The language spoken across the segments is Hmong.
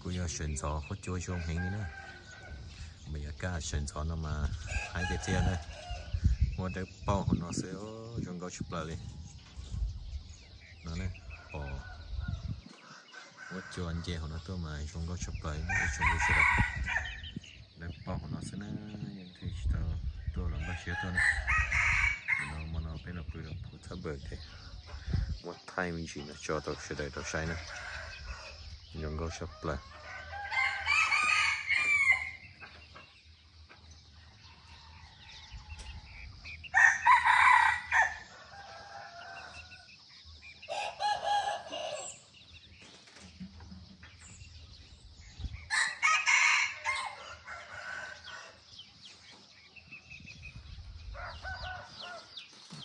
Kuj yog sawv ntxov huab cua zoo heev li na. Mas yog kaj sawv ntxov no mas haib tiag tiag na. Muaj dawb paug hauv no xwb, zoo nkauj tshaj plaws li. No ne, pom huab cua nce hauv no tuaj mas zoo nkauj tshaj plaws li ib tsoom phooj ywg sawv daws. Dawb paug hauv no xwb na, yeej tsis tau tuaj los npaj siab tuaj na. No hmo no peb los pw rau Phu Thab Npawm ces muab thaij me ntsis no tso rau sawv daws tau saib na. Zoo nkauj tshaj plaws.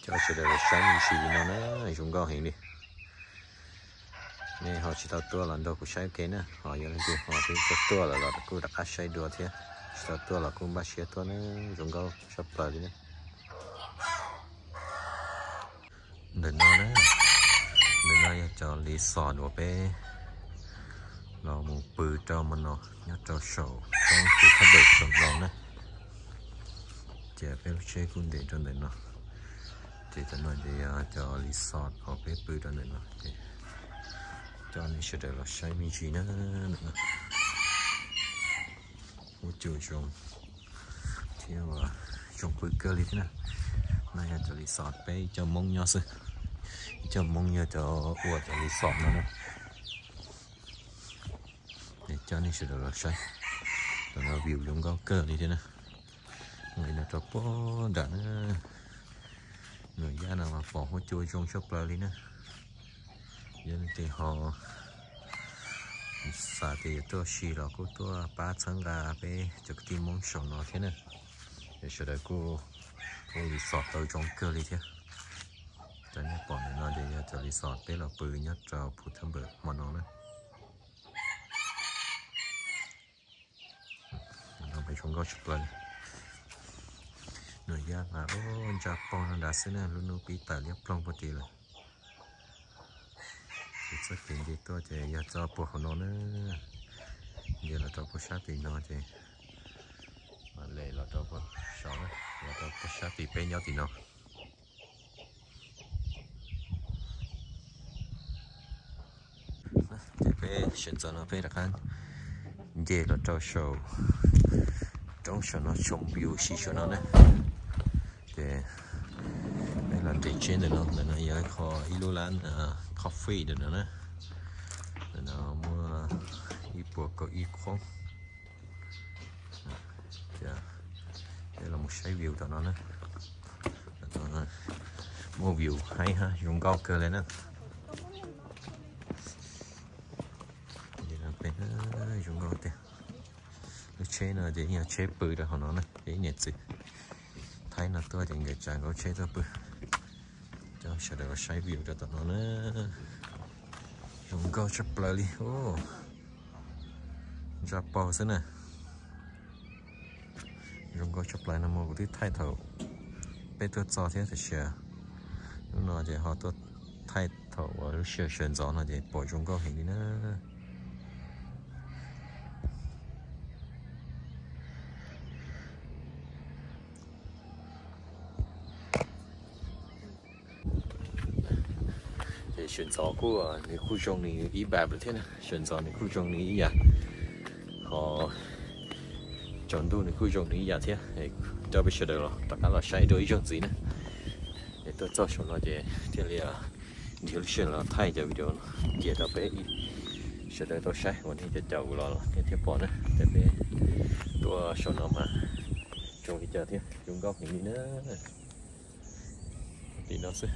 Coj sawv daws los saib me ntsis li no na, zoo nkauj heev li. Nej ho tsis tau tuaj los nrog kuv saib ua ke na, ho yog leej twg ho twb tuaj lawm los kuj rov qab saib dua thiab, tsis tau tuaj los kuj npaj siab tuaj na, zoo nkauj tshaj plaws li na. Ntawm no na, ntawm no yog cov resort uas peb los mus pw rau hmo no nyob rau saum roob Phu Thab Npawm saum no na. Ces peb lub tsheb kuj nres rau ntawm no. Ces tam no ces yog cov resort uas peb pw rau ntawm no ces coj nej sawv daws los saib me ntsis na. Huab cua zoo thiab ua zoo pw kawg li thiab na. No yog cov resort peb ib co Hmoob nyob xwb, ib co Hmoob yog cov ua cov resort no na. Coj nej sawv daws los saib, tam no view zoo nkauj kawg li thiab na. Nqis no rau puag nram na, Nus Yaj no mas pom huab cua zoo tshaj plaws li na. Yog leej twg ho xav tias yuav tuaj si los kuj tuaj pab txhawb nqa peb cov kwv tij Hmoob saum no thiab na. Ces sawv daws kuj ua resort tau zoo kawg li thiab. Cov nej pom ntawm no ces yog cov resort peb los pw nyob rau Phu Thab Npawm hmo no na. Zoo nkauj tshaj plaws. Nus Yaj mas ntsa paug no nrad xwb na, lub hnub pib tawm liab ploog puag tid lawm. Ces txoj kev nce tuaj ces yog txoj puag hauv no na. Nce los rau puag sab tim no ces mam lem los rau puag saum, los rau puag sab tim peb nyob tim no. Ces peb sawv ntxov no peb rov qab nce los rau saum roob saum no, tshooj view si saum no na. Ces peb los nres tsheb ntawm no, ntawm no yog ib qho ib lub lab coffee ntawm no na. Ntawm no muaj ib puas kaum ib qhoob. Peb los mus saib view tom no na. Muaj view haib hab zoo nkauj kawg li na. Zoo nkauj tiag. Lub tsheb no ces yog tsheb pw rau hauv no na, ces ib niam txiv Thaib no tuaj ces nkawd tsav nkawd lub tsheb tuaj pw. Coj sawv daws los saib view rau tom no na. Zoo nkauj tshaj plaws li. Ntsa paug xwb na. Zoo nkauj tshaj plaws no mas kuv twb thaij thaum peb tuaj txog thiab, tiam sis lub no ces ho tuaj thaij thaum uas lub sij hawm sawv ntxov no ces pom zoo nkauj heev li na. Ces sawv ntxov kuj nws kuj zoo nws ib npav lawm thiab na, sawv ntxov nws kuj zoo nws ib yam, ho tsaus ntuj nws kuj zoo nws ib yam thiab. Coj peb sawv daws los rov qab los saib dua ib zaug ntxiv na. Es tuaj txog saum no ces thiaj li nrhiav lub sij hawm los thaij cov video no cia rau peb sawv daws tau saib uas nej cov caum los nej thiaj pom na. Ces peb tuaj saum no mas zoo li cas thiab zoo nkauj heev li na. Li no xwb.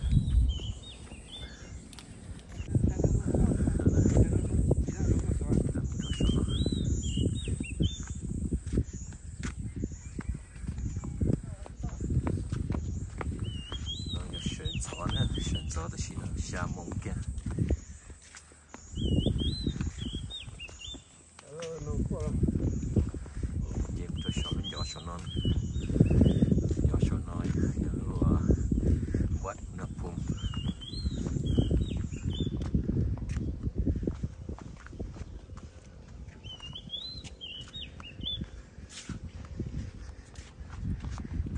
No yog sawv ntxov na, sawv ntxov tam sim no xya moo kiag. Nce rau saum lub ncov saum no, ncov saum no yog lub Wat Unaphum.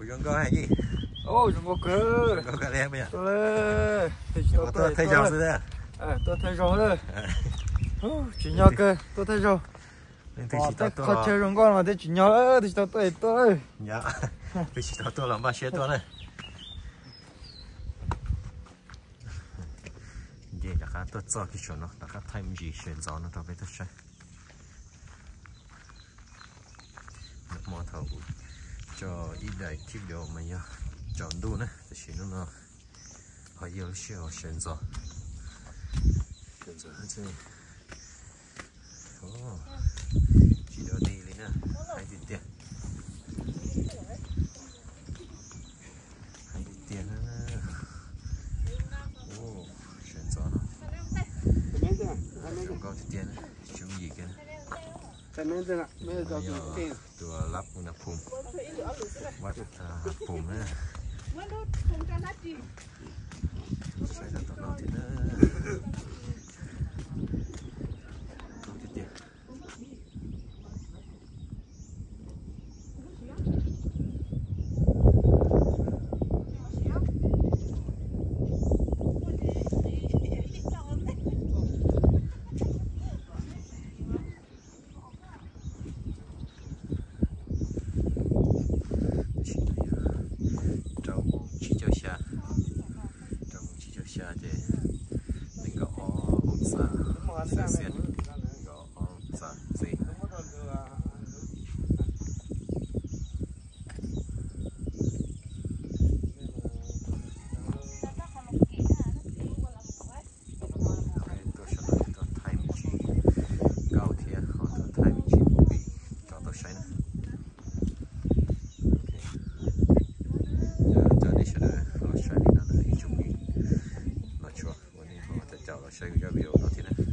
Zoo nkauj heev. Zoo nkauj kawg. Tuaj thawj zaug xwb. Tuaj thawj zaug. Tsim nyog kawg tuaj thawj zaug. Tej qhov chaw zoo nkauj no twb tsim nyog lawm, twb tsis tau tuaj es tuaj. Twb tsis tau tuaj los npaj siab tuaj na. Ces rov qab tuaj txog kiag saum no rov qab thaij me ntsis sawv ntxov no rau peb tau saib. Nag hmo thaum kuv tso ib daim clip video mas yog tsaus ntuj na, tiam sis hnub no ho yog lub sij hawm sawv ntxov. Sawv ntxov, tsis dog dig li na, heev tiag tiag. Heev tiag tiag na. Sawv ntxov no zoo nkauj tiag tiag, tsis yooj yim kiag. Tus lab Unaphum, Unaphum na. Saib tau no thiab na. Zoo tiag tiag. Tam sim no yog rau moos tsib caug xya, rau moos tsib caug xya ces nees nkaum ob oo xas Celsius, nees nkaum ob oo xas C. Tuaj saum no tuaj thaij me ntsis nkauj thiab ho tuaj thaij me ntsis movie rau tau saib na. Coj nej sawv daws los saib li no na ib tsoom phooj ywg, los tshua ua nej ho caum caum los saib kuv zaj video no thiab na.